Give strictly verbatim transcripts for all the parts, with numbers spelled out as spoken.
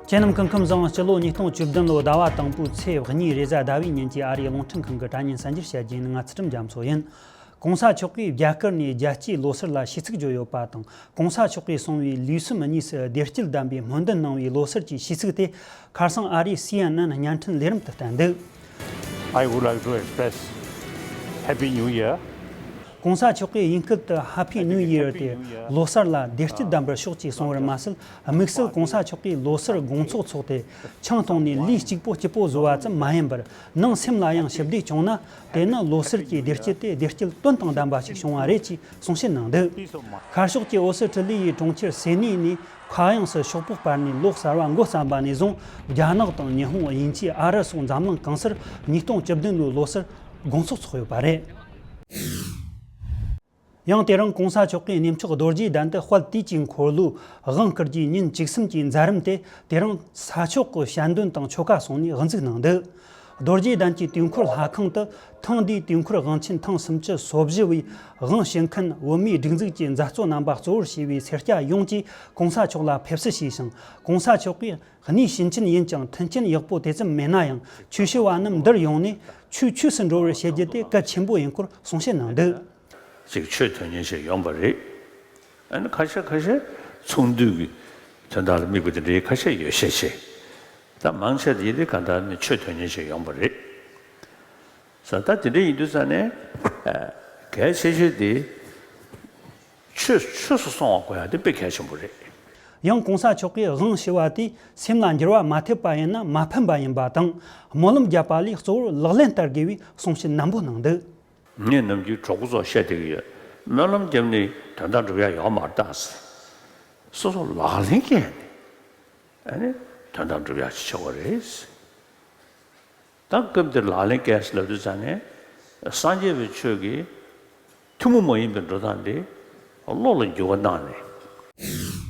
ཁྱེད་རྣམས་སྐུ་ཁམས་བཟང་། སྤྱི་ལོ་ཉིས་སྟོང་བཅུ་བདུན་ལོ་ཟླ་བ་དང་པོའི་ཚེས་གཉིས་རེས་གཟའ་ཟླ་བའི་ཉིན་གྱི་ཨ་རིའི་རླུང་འཕྲིན་ཁང་གི་དྲ་བརྙན་གསར་འགྱུར་བཤད་རྒྱུ་ཡིན། ང་ཚུལ་ཁྲིམས་རྒྱ་མཚོ་ཡིན། གོང་ས་མཆོག་གིས་རྒྱ་གར་ནས་རྒྱལ་སྤྱིའི་ལོ་གསར་ལ་ཤིས་ཚིག་བརྗོད་ཡོད་པ་དང་། གོང་ས་མཆོག་གིས་གསུངས་པའི་ལུས་སེམས་གཉིས་སུ་བདེ་སྐྱིད་ལྡན་པའི་སྨོན་འདུན་གནང་བའི་ལོ་གསར་གྱི་ཤིས་ཚིག་དེ་ཁ་སང་ཨ་རིའི་སི་ཨེན་ཨེན་བརྙན་འཕྲིན་ལས་རིམ་དུ་བསྟན་འདུག I would like to express Happy New Year. གོང་ས་མཆོག་གིས་དབྱིན་སྐད་དུ་Happy New Year དེ་ལོ་གསར་ལ་བདེ་སྐྱིད་ལྡན་པར་ཤོག་ཅེས་གསུངས་པར་མ་ཟད། དམིགས་བསལ་གོང་ས་མཆོག་གིས་ལོ་གསར་དགོང་ཚོགས་འཚོགས་ཏེ་ཆང་འཐུང་ནས་ལུས་གཅིག་པོ་སྐྱིད་པོ་བཟོ་བ་ཙམ་མ་ཡིན་པར། ནང་སེམས་ལ་ཡང་ཞི་བདེ་བྱུང་ན། དེ་ནི་ལོ་གསར་གྱི་བདེ་སྐྱིད་དེ་བདེ་སྐྱིད་དོན་དང་ལྡན་པ་ཞིག་བྱུང་བ་རེད་ཅེས་གསུང་བཤད་གནང་འདུག་ཤར་ཕྱོགས་ཀྱི་ཨོ་སི་ཁྲི་ལི་ཡའི་གྲོང་ཁྱེར་སེ་ནི་ནས་མཁའ་དབྱིངས་སུ་ཤོག་བུ་སྤར་ནས་ལོ་གསར་བ་འགོ་བརྩམས་པ་ནས་བཟུང་། རྒྱ་ནག་དང་ཉི་ཧོང་། དབྱིན་ཇི། ཨ་རི་སོགས་འཛམ་གླིང་གང་སར་ཉིས་སྟོང་བཅུ་བདུན་ལོའི་ལོ་གསར་དགོང་ཚོགས་འཚོགས་ཡོད་པ་རེད། ཡང་དེ་རིང་གོང་ས་མཆོག་གིས་གནས་མཆོག་རྡོ་རྗེ་གདན་དུ་དཔལ་དུས་ཀྱི་འཁོར་ལོའི་དབང་བསྐུར་རྒྱུའི་ཉིན་བཅུ་གསུམ་གྱི་མཛད་རིམ་དེ་དེ་རིང་ས་ཕྱོགས་ཀྱི་དཔྱད་འདོན་དང་ཆོ་ག་སོང་ནས་དབུ་འཛུགས་གནང་འདུག་རྡོ་རྗེ་གདན་གྱི་དུས་འཁོར་ལྷ་ཁང་དུ་ཐེངས་འདིའི་དུས་འཁོར་དབང་ཆེན་ཐེངས་སུམ་ཅུ་སོ་བཞི་བའི་དབང་ཞུ་མཁན་བོད་མིའི་སྒྲིག་འཛུགས་ཀྱི་མཛད་གཙོ་རྣམ་པ་གཙོ་བོར་བྱས་པའི་སེར་སྐྱ་ཡོངས་ཀྱིས་གོང་ས་མཆོག་ལ་ཕེབས་བསུ་ཞུས་ཤིང་། གོང་ས་མཆོག་གིས་གནས་ཞུན་ཆེན་ཡིན་ཀྱང་མཐུན་རྐྱེན་ཡག་པོ་དེ་ཙམ་མེད་ན་ཡང་ཆོས་ཞུ་བ་རྣམས་འདིར་ཡོང་ནས་ཆོས་ཆོས་སུ་འགྲོ་བར་བྱེད་རྒྱུ་དེ་གལ་ཆེན་པོ་ཡིན་སྐོར་གསུང་བཤད་གནང་འདུག་ཅིག་ཆོས་ཐོན་མཁན་ཞིག་ཡོང་པ་རེད། ཨ་ནི་ཁ་ཤས་ཁ་ཤས་ཚོགས་འདུ་གི་དོན་དག་ལ་དམིགས་པ་དེ་འདྲའི་ཁ་ཤས་ཡོད་ཤས་ཤིག་ད་མང་ཆེ་དེ་ཡིན་དུས་གང་ལྟར་ནི་ཆོས་ཐོན་མཁན་ཞིག་ཡོང་པ་རེད། ས་ད་དེ་འདྲ་ཡིན་དུས་ས་ནས་ཨ་གལ་ཆེ་ཤོས་དེ་ཆོས་ཆོས་སུ་སོང་བ་དགོས་ཡ་དེ་དཔེ་གལ་ཆེན་པོ་རེད། ཡང་གོང་ས་མཆོག་གིས་དབང་ཞུ་བ་དེས་སེམས་ལ་འགྱུར་བ་མ་ཐེབས་པ་ཡིན་ན་མ་ཕན་པ་ཡིན་པ་དང་། སྨོན་ལམ་བརྒྱབ་པ་ལས་གཙོ་བོར་ལག་ལེན་བསྟར་དགོས་པའི་གསུང་བཤད་ནན་པོ་གནང་འདུག་ངས་ནམ་རྒྱུན་གྲོགས་པོ་ཚོར་བཤད་བསྡད་ཀྱི་ཡོད། སྨོན་ལམ་བརྒྱབ་ནས་དོན་དག་འགྲུབ་ཡ་ཡོད་མ་རེད་ད་ཟེར། སོ་སོ་ལག་ལེན་བཀལ་ནས་ཨ་ནི་དོན་དག་འགྲུབ་ཡ་ཞིག་ཆགས་པ་རེད། ད་སྐབས་འདིར་ལག་ལེན་བཀལ་ཟེར་ལབ་དུས་ཙང་ནས་སངས་རྒྱས་པའི་ཆོས་ཀྱི་ཐུན་མོང་མ་ཡིན་པའི་འགྲོ་སྟངས་འདི་བློ་ལ་འགྱུར་བ་གནང་ནས།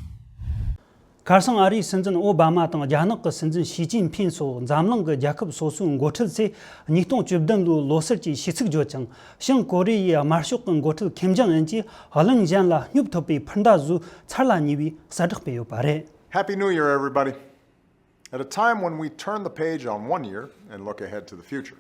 ཁ་སང་ཨ་རིའི་སྲིད་འཛིན་ཨོ་བྷ་མ་དང་རྒྱ་ནག་གི་སྲིད་འཛིན་ཞི་ཅིན་ཕིན་སོགས་འཛམ་གླིང་གི་རྒྱལ་ཁབ་སོ་སོའི་འགོ་ཁྲིད་ཚོས་ཉིས་སྟོང་བཅུ་བདུན་ལོའི་ལོ་གསར་གྱི་ཤིས་ཚིག་བརྗོད་ཅིང་། བྱང་ཀོ་རི་ཡའི་དམར་ཤོག་གི་འགོ་ཁྲིད་ཁིམ་ཇང་ཨུན་གྱིས་གླིང་གཞན་ལ་སྙོབ་ཐུབ་པའི་འཕུར་མདའ་བཟོས་ཚར་ལ་ཉེ་བའི་གསལ་བསྒྲགས་སྤེལ་ཡོད་པ་རེད། Happy New Year, everybody. At a time when we turn the page on one year and look ahead to the future.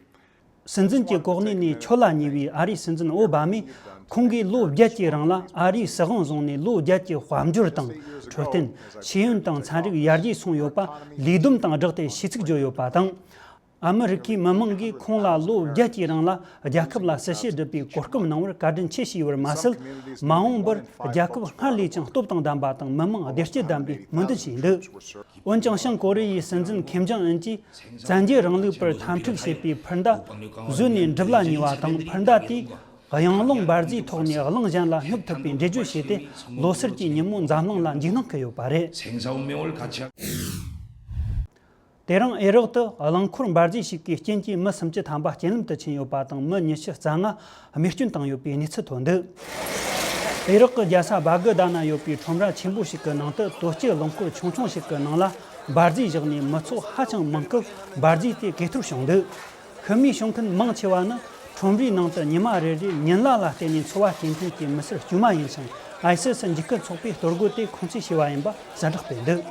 སྲིད་འཛིན་གྱི་གོ་གནས་ནས་ཆོད་ལ་ཉེ་བའི་ཨ་རིའི་སྲིད་འཛིན་ཨོ་བྷ་མས་ཁོང་གིས་ལོ་བརྒྱད་ཀྱི་རིང་ལ་ཨ་རིའི་སྲིད་དབང་བཟུང་ནས་ལོ་བརྒྱད་ཀྱི་དཔལ་འབྱོར་དང་འཕྲོད་བསྟེན། ཤེས་ཡོན་དང་ཚན་རིག་ཡར་རྒྱས་སོང་ཡོད་པ་ལས་བསྡོམས་དང་སྦྲགས་ཏེ་ཤིས་ཚིག་བརྗོད་ཡོད་པ་དང་། ཨ་མི་རི་ཁའི་མི་མང་གིས་ཁོང་ལ་ལོ་བརྒྱད་ཀྱི་རིང་ལ་རྒྱལ་ཁབ་ལ་གསལ་བཤད་སྒྲུབ་པའི་གོ་སྐབས་གནང་བར་བཀའ་དྲིན་ཆེ་ཞུས་པར་མ་ཟད། མ་འོངས་པར་རྒྱལ་ཁབ་སྔར་ལས་ཀྱང་སྟོབས་དང་ལྡན་པ་དང་མི་མང་བདེ་སྐྱིད་ལྡན་པའི་སྨོན་འདུན་ཞུས་འདུག་འོན་ཀྱང་བྱང་ཀོ་རི་ཡའི་སྲིད་འཛིན་ཁིམ་ཇང་ཨུན་གྱིས་བཙན་རྒྱལ་རིང་ལུགས་པར་འཐབ་འཁྲུག་བྱེད་པའི་འཕུར་མདའ་བཟོས་ནས་འགྲུབ་ལ་ཉེ་བ་དང་། འཕུར་མདའ་དེས་གཡང་རླུང་འབར་རྫས་ཐོག་ནས་གླིང་གཞན་ལ་སྙོབ་ཐུབ་པའི་འགྲེལ་བརྗོད་བྱས་ཏེ། ལོ་གསར་གྱི་ཉིན་མོ་འཛམ་གླིང་ལ་འཇིགས་སྣང་བསྐུལ་ཡོད་པ་རེད། དེ་རིང་ཨི་རག་ཏུ་རླངས་འཁོར་འབར་རྫས་ཤིག་གི་རྐྱེན་གྱིས་མི་སུམ་ཅུ་ཐམ་པ་རྐྱེན་ལམ་དུ་ཕྱིན་ཡོད་པ་དང་། མི་ཉི་ཤུ་རྩ་ལྔ་རྨས་སྐྱོན་བཏང་ཡོད་པའི་གནས་ཚུལ་ཐོན་འདུག་ཨི་རག་གི་རྒྱལ་ས་བྷ་གི་དཱ་ན་ཡོད་པའི་ཁྲོམ་ར་ཆེན་པོ་ཞིག་གི་ནང་དུ་དོས་སྐྱེལ་རླངས་འཁོར་ཆུང་ཆུང་ཞིག་གི་ནང་ལ་འབར་རྫས་བཞག་ནས་མི་ཚོགས་ཧ་ཅང་མང་སྐབས་འབར་རྫས་དེ་གས་གཏོར་བྱུང་འདུག་ཤི་རྨས་བྱུང་མཁན་མང་ཆེ་བ་ནི་ཁྲོམ་རའི་ནང་དུ་ཉི་མ་རེ་རེར་ཉིན་གླ་ལ་བརྟེན་ནས་འཚོ་བ་སྐྱེལ་མཁན་གྱི་མི་སེར་དཀྱུས་མ་ཡིན་ཞིང་། ཨའི་སི་སི་འཇིགས་སྐུལ་ཚོགས་པས་གཏོར་རྒོལ་དེ་ཁུངས་སྐྱེལ་བྱས་པ་ཡིན་པ་གསལ་བསྒྲགས་སྤེལ་འདུག་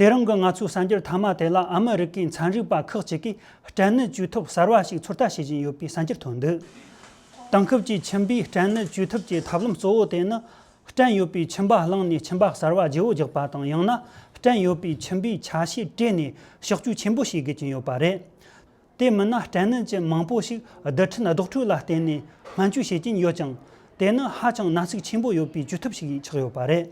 དེ་རིང་གི་ང་ཚོའི་གསར་འགྱུར་མཐའ་མ་དེ་ལ་ཨ་མི་རི་ཀའི་ཚན་རིག་པ་ཁག་ཅིག་གིས་སྐྲན་ནད་བཅོས་ཐབས་གསར་བ་ཞིག་ཚོད་ལྟ་བྱེད་བཞིན་ཡོད་པའི་གསར་འགྱུར་ཐོན་འདུག་དེང་སྐབས་ཀྱི་མཆིན་པའི་སྐྲན་ནད་བཅོས་ཐབས་ཀྱི་ཐབས་ལམ་གཙོ་བོ་དེ་ནི། སྐྲན་ཡོད་པའི་མཆིན་པ་བླངས་ནས་མཆིན་པ་གསར་བ་བརྗེ་བོ་རྒྱག་པ་དང་། ཡང་ན་སྐྲན་ཡོད་པའི་མཆིན་པའི་ཆ་ཤས་བྲེགས་ནས་གཤག་བཅོས་ཆེན་པོ་བྱེད་དགོས་ཀྱི་ཡོད་པ་རེད། དེ་མིན་ན་སྐྲན་ནད་ཅན་མང་པོ་ཞིག་རྡུལ་ཕྲན་རྡོག་ཕྲུག་ལ་བརྟེན་ནས་སྨན་བཅོས་བྱེད་ཀྱིན་ཡོད་ཀྱང་། དེ་ནི་ཧ་ཅང་ན་ཟུག་ཆེན་པོ་ཡོད་པའི་བཅོས་ཐབས་ཤིག་ཆགས་ཡོད་པ་རེད།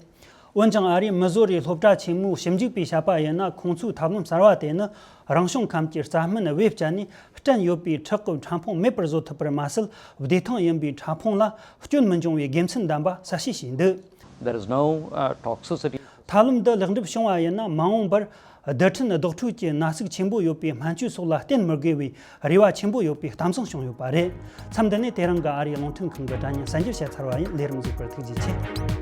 འོན་ཀྱང་ཨ་རིའི་མི་ཟོ་རིའི་སློབ་གྲྭ་ཆེན་མོའི་ཞིབ་འཇུག་པས་བཤད་པ་ཡིན་ན། ཁོང་ཚོའི་ཐབས་ལམ་གསར་བ་དེ་ནི་རང་བྱུང་ཁམས་ཀྱི་རྩྭ་སྨན་བེད་སྤྱད་ནས་སྐྲན་ཡོད་པའི་ཁྲག་གི་ཕྲ་ཕུང་མེད་པར་བཟོ་ཐུབ་པར་མ་ཟད། བདེ་ཐང་ཡིན་པའི་ཕྲ་ཕུང་ལ་སྐྱོན་མི་འབྱུང་བའི་དགེ་མཚན་ལྡན་པ་གསལ་བཤད་བྱས་འདུག There is no, uh, toxicity. ཐབས་ལམ་འདི་ལེགས་འགྲུབ་བྱུང་བ་ཡིན་ན། མ་འོངས་པར་རྡུལ་ཕྲན་རྡོག་ཕྲུག་གི་ན་ཟུག་ཆེན་པོ་ཡོད་པའི་སྨན་བཅོས་སོགས་ལ་བརྟེན་མི་དགོས་པའི་རེ་བ་ཆེན་པོ་ཡོད་པའི་གཏམ་བཟང་བྱུང་ཡོད་པ་རེད། མཚམས་འདི་ནས་དེ་རིང་གི་ཨ་རིའི་རླུང་འཕྲིན་ཁང་གི་དྲ་བརྙན་གསར་འགྱུར་བཤད་ཚར་བ་ཡིན། ལས་རིམ་གཟིགས་པར་ཐུགས་རྗེ་ཆེ།